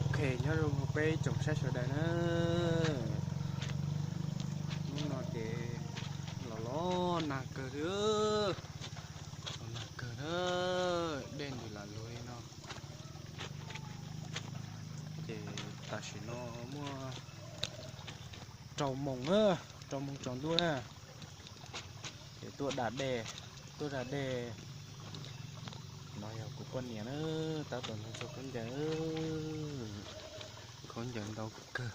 Ok, nyob zoo peb tsoom saib sawv daws na. Hnub no ces los los nag kawg li, los nag kawg na, dej ntws lam luag li no. Ces tam sim no muaj rau moos, rau moos tsaus ntuj na. Ces tuaj da dej, tuaj da dej. No yog kuv poj niam na, tab tom ntxhua khaub ncaws, khaub ncaws ntau kawg.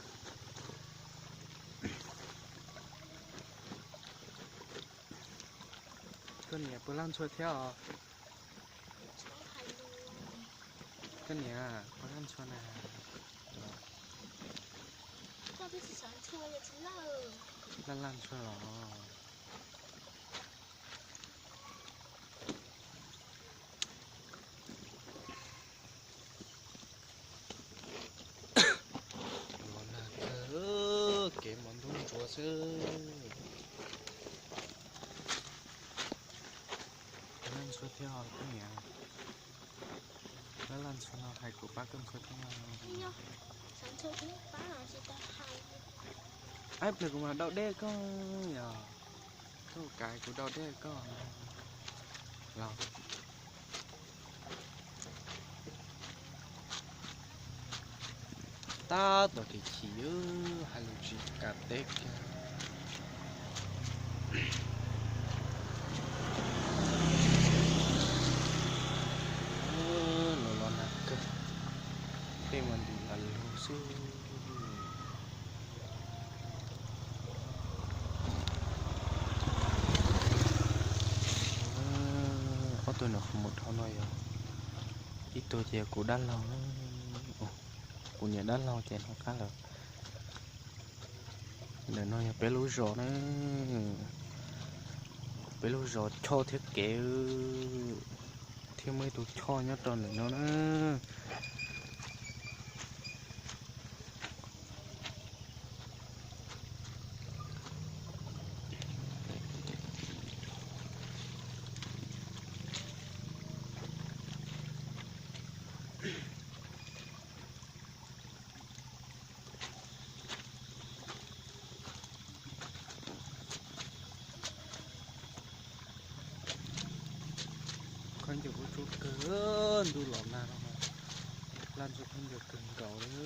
Koj niam puas laj ntxhua thiab os? Koj niam puas laj ntxhua na? Laj laj ntxhua los. Los nag kawg, kev mos ntuj ntsuav xwb. Laj ntxhua thiab os koj niam. Laj laj ntxhua no hais kuv pab koj ntxhua thiab no. Ab, pliag kuv mam dau dej koj yog. Koj kav kuv dau dej koj los. Tab tom kev chim hais lus tsis kam teb kiag. Los los nag kawg, tej mas ntim lam lug xwb. Ob tug no qhov mus dhau no yog ib tug ces yog kuv dab laug, kuv niam dab laug ces hauv qab lawm. Ntawm no yog peb lub zos na, peb lub zos choj thiab kev, thiab muaj ib tug choj nyob rau ntawm no na. Khaub ncaws kuj tsuab kawg, ntuj los nag no, laj ntxhua khaub ncaws kawg nkaus li.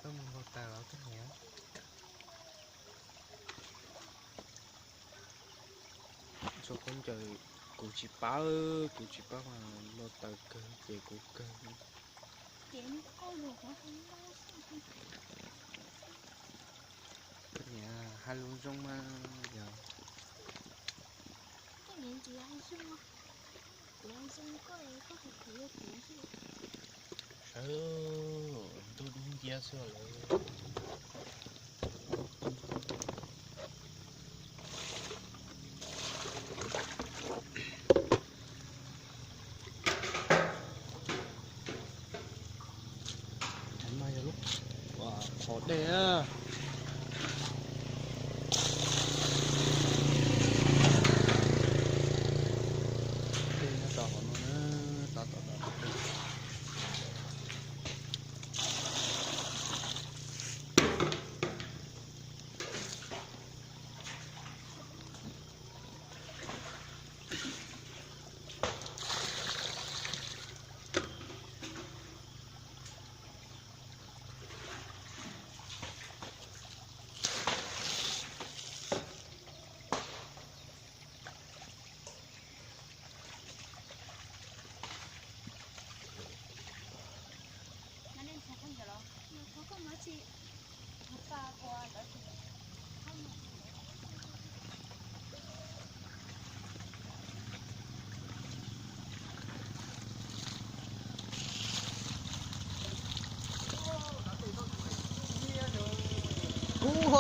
Koj mus npau taws os koj niam. Ntxhua khaub ncaws kuv tsis paub, kuv tsis paub mas npau taws kawg ces kuv kawg. Koj niam hais lus zoo mas yog. Sawv, ntuj dub nciab xwb lawm. Qhov dej, dej nyob rau hauv no na, tab tom dej.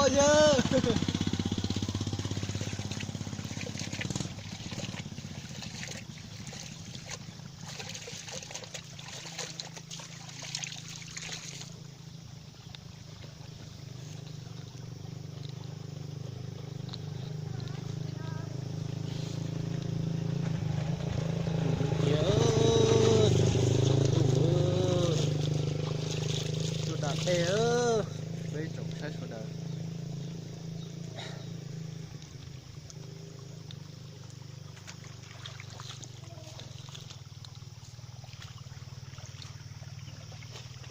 Tuaj da dej, peb tsoom saib sawv daws.